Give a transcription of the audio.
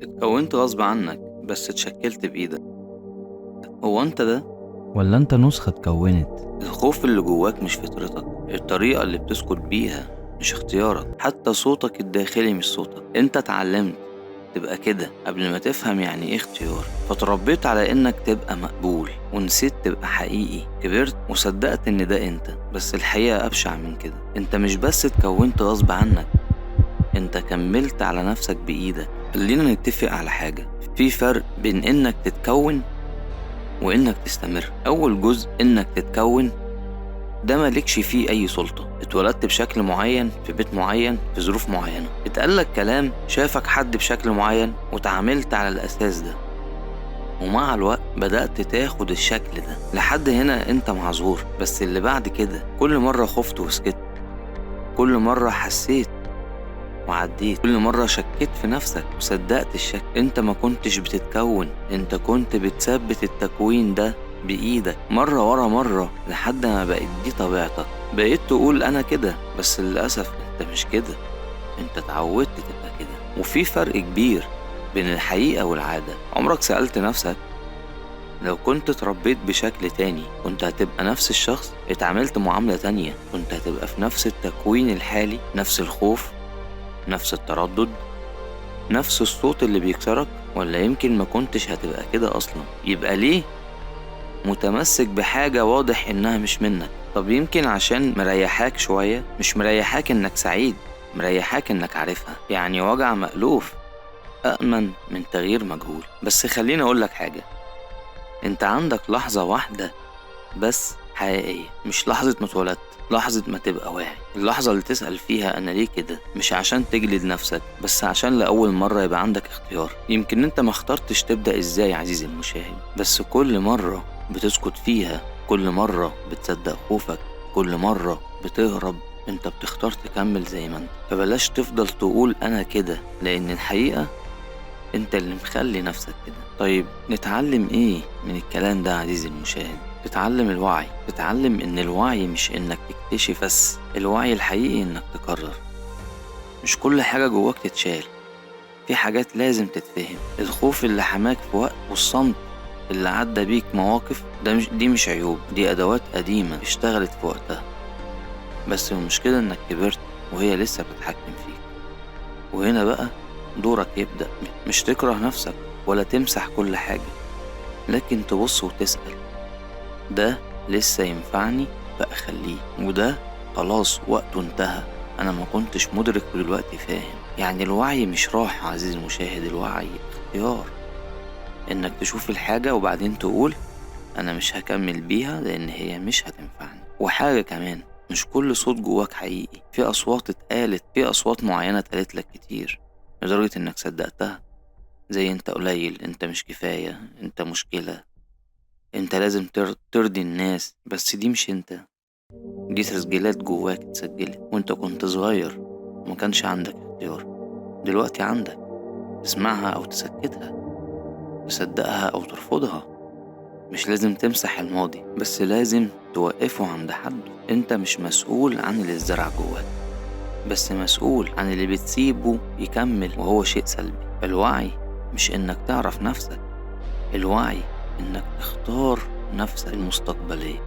اتكونت غصب عنك بس اتشكلت بإيدك. هو انت ده ولا انت نسخة اتكونت؟ الخوف اللي جواك مش فطرتك، الطريقة اللي بتسكت بيها مش اختيارك، حتى صوتك الداخلي مش صوتك. انت اتعلمت تبقى كده قبل ما تفهم يعني ايه اختيار، فتربيت على انك تبقى مقبول ونسيت تبقى حقيقي. كبرت وصدقت ان ده انت، بس الحقيقة ابشع من كده. انت مش بس اتكونت غصب عنك، انت كملت على نفسك بايدك. خلينا نتفق على حاجة، في فرق بين انك تتكون وانك تستمر. اول جزء انك تتكون ده مالكش فيه اي سلطة، اتولدت بشكل معين في بيت معين في ظروف معينة، اتقالك كلام، شافك حد بشكل معين وتعاملت على الاساس ده، ومع الوقت بدأت تاخد الشكل ده. لحد هنا انت معذور، بس اللي بعد كده كل مرة خفت وسكت، كل مرة حسيت وعديت، كل مرة شكيت في نفسك وصدقت الشك. انت ما كنتش بتتكون، انت كنت بتثبت التكوين ده بإيدك مرة ورا مرة لحد ما بقت دي طبيعتك. بقيت تقول أنا كده، بس للأسف أنت مش كده، أنت اتعودت تبقى كده. وفي فرق كبير بين الحقيقة والعادة. عمرك سألت نفسك لو كنت اتربيت بشكل تاني كنت هتبقى نفس الشخص؟ اتعاملت معاملة تانية كنت هتبقى في نفس التكوين الحالي؟ نفس الخوف، نفس التردد، نفس الصوت اللي بيكسرك؟ ولا يمكن ما كنتش هتبقى كده أصلا؟ يبقى ليه متمسك بحاجة واضح إنها مش منك؟ طب يمكن عشان مريحاك شوية، مش مريحاك إنك سعيد، مريحاك إنك عارفها. يعني وجع مألوف أأمن من تغيير مجهول. بس خليني أقولك حاجة، أنت عندك لحظة واحدة بس حقيقية، مش لحظة ما اتولدت، لحظة ما تبقى واعي، اللحظة اللي تسأل فيها أنا ليه كده، مش عشان تجلد نفسك، بس عشان لأول مرة يبقى عندك اختيار. يمكن أنت ما اخترتش تبدأ إزاي عزيزي المشاهد، بس كل مرة بتسكت فيها، كل مرة بتصدق خوفك، كل مرة بتهرب، أنت بتختار تكمل زي ما أنت. فبلاش تفضل تقول أنا كده، لأن الحقيقة أنت اللي مخلي نفسك كده. طيب نتعلم إيه من الكلام ده عزيزي المشاهد؟ تتعلم الوعي، تتعلم إن الوعي مش إنك تكتشف بس، الوعي الحقيقي إنك تقرر. مش كل حاجة جواك تتشال، في حاجات لازم تتفهم. الخوف اللي حماك في وقت والصمت اللي عدى بيك مواقف، ده مش دي مش عيوب، دي أدوات قديمة اشتغلت في وقتها، بس المشكلة إنك كبرت وهي لسه بتتحكم فيك. وهنا بقى دورك يبدأ، مش تكره نفسك ولا تمسح كل حاجة، لكن تبص وتسأل ده لسه ينفعني فأخليه، وده خلاص وقته انتهى، أنا ما كنتش مدرك ودلوقتي فاهم. يعني الوعي مش راحة عزيزي المشاهد، الوعي اختيار، إنك تشوف الحاجة وبعدين تقول أنا مش هكمل بيها لأن هي مش هتنفعني. وحاجة كمان، مش كل صوت جواك حقيقي، في أصوات اتقالت، في أصوات معينة اتقالت لك كتير لدرجة إنك صدقتها، زي أنت قليل، أنت مش كفاية، أنت مشكلة، أنت لازم ترضي الناس. بس دي مش أنت، دي تسجيلات جواك اتسجلت وأنت كنت صغير وما كانش عندك اختيار. دلوقتي عندك، تسمعها أو تسكتها، تصدقها أو ترفضها. مش لازم تمسح الماضي، بس لازم توقفه عند حده. أنت مش مسؤول عن اللي اتزرع جواك، بس مسؤول عن اللي بتسيبه يكمل وهو شيء سلبي. الوعي مش إنك تعرف نفسك، الوعي إنك تختار نفسك المستقبلية.